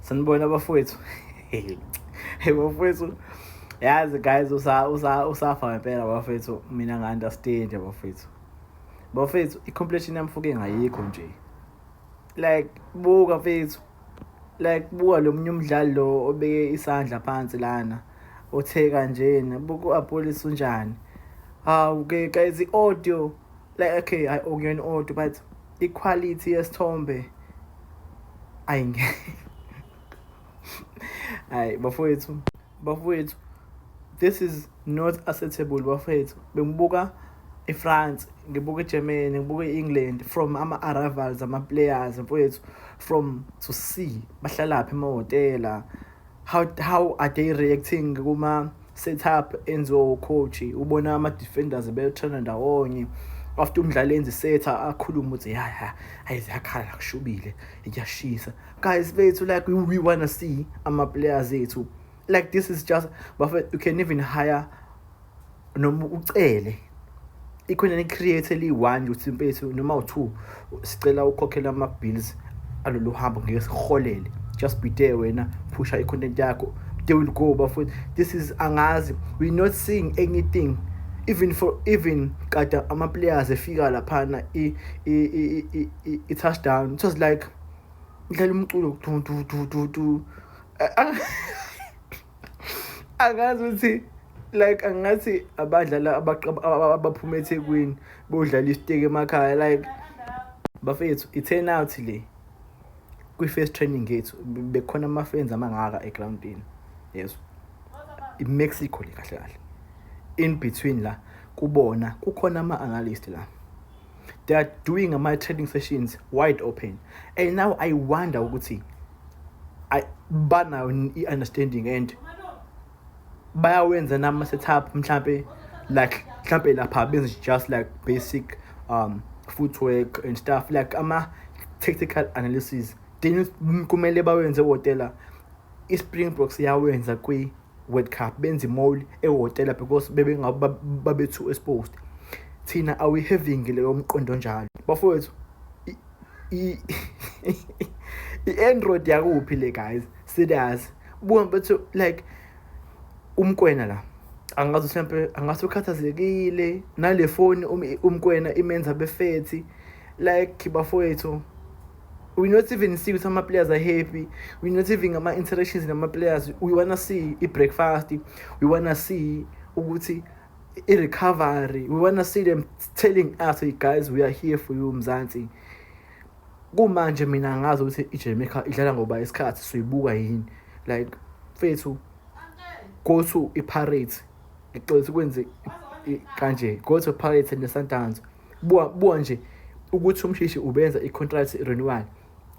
Sanibona bafowethu. Hey bafowethu. Yazi guys, usa usa usafa ngempela bafowethu, mina nga-understand bafowethu. Bafowethu, i-completion yaMofokeng ayikho nje. Like buka mfethu. Like buka lo munye umdlali lo obeke isandla phansi lana. Othe kanjena, buka u-Appollis unjani. Hawu ke guys, i-audio, like okay, ayi okuyona audio, but i-quality yesithombe ayingeke. Hayi bafowethu, bafowethu, this is not acceptable bafowethu. Bengibuka iFrance, ngibuka iGermany, ngibuka iEngland from ama-arrivals ama-players mfowethu, from to see bahlalaphi emahhotela, how are they reacting kuma setup enziwa ucoach. Ubona ama-defenders beyotraina ndawonye after umdlali enze iset, akhulume ukuthi ya hayi, ziyakhala, kushubile, kuyashisa. Guys bethu, like we wanna see ama-players ethu. Like this is just, bafethu, you can even hire noma ucele ikhona i-creator eliyi-one ukuthi mfethu noma u-two, sicela ukhokhela ama-bills alolu hambo, ngeke siholele, just be there wena, phusha i-content yakho, they will go bafethu. This is, angazi, we're not seeing anything, even for even kade ama-players efika laphana i-touchdown, it was like idlala umculo du du du du du. Angazi ukuthi like angathi abadlala abaphuma eThekwini bodlala isiteki emakhaya. Like bafethu, i-turn out le kwi-first training yethu, bekhona ama-fans amangaka egrawundini, yes, iMexico le kahle kahle. In between la kubona kukhona ama-analyst la, they are doing ama-training sessions wide open, and now I wonder ukuthi banayo i-understanding and bayawenza nama-setup mhlampe, like mhlampe lapha benze just like basic footwork and stuff, like ama-tactical analysis. Then kumele bawenze ehhotela. I-Springboks iyawenza kwi-World Cup, benza i-mall ehhotela because babe too exposed. Thina are we having leyo mqondo njalo bafowethu? I-Android yakuphi le guys? Serious, buka mfethu, like uMokoena la angazi mhlampe angathi ukhathazekile nale foni, uMokoena imenza befethi. Like bafowethu, we not even see ukuthi ama-players are happy, we not even ama-interactions nama-players. We wanna see i-breakfast, we wanna see ukuthi i-recovery, we wanna see them telling us, "Hey guys, we are here for you, Mzansi." Kumanje mina angazi ukuthi iJamaica idlala ngoba isikhathi soyibuka yini. Like mfethu, go to i-Pirates, ngicela ukuthi kwenze kanje, go to Pirates and the-Sundowns, buka buka nje ukuthi uMshishi ubenza i-contract renewal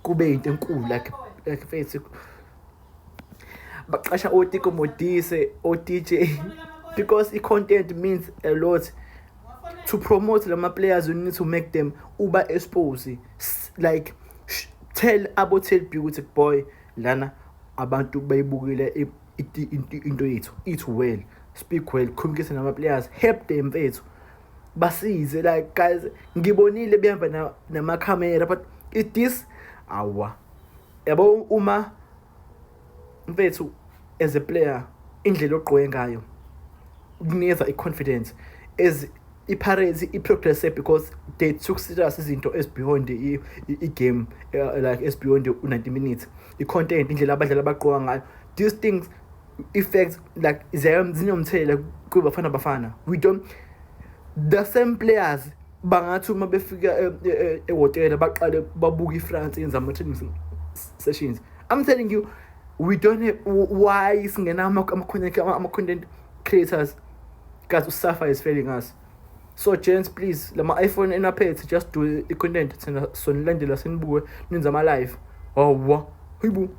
kube into enkulu. Like mfethu, baqasha oTeko Modise, o-DJ, because i-content means a lot to promote lama players. You need to make them uba expose, like tell abo tell ukuthi boy, lana abantu bayibukile into yethu, eat well, speak well, communicate nama players, help them mfethu, basize. Like guys, ngibonile behamba namakhamera, but it this awa yabo uma mfethu, as a player, indlela ogqoke ngayo kunikeza i-confidence. As i-Pirates i-progress because they took serious izinto as beyond i-game, like as beyond u-90 minutes, i-content, indlela abadlali abagqoka ngayo, these things effects like zinomthelela kwiBafana Bafana. We don't, the same players bangathi uma befika ehhotela baqale babuka iFrance yenza ama-training sessions. I'm telling you, we don't have, why singena ama-content creators? Guys, uSAFA is failing us. So gents, please, lama iPhone enaphethe, just do i-content, thina sonilandela, sinibuke nenza ama-live. Hawa, hayibo.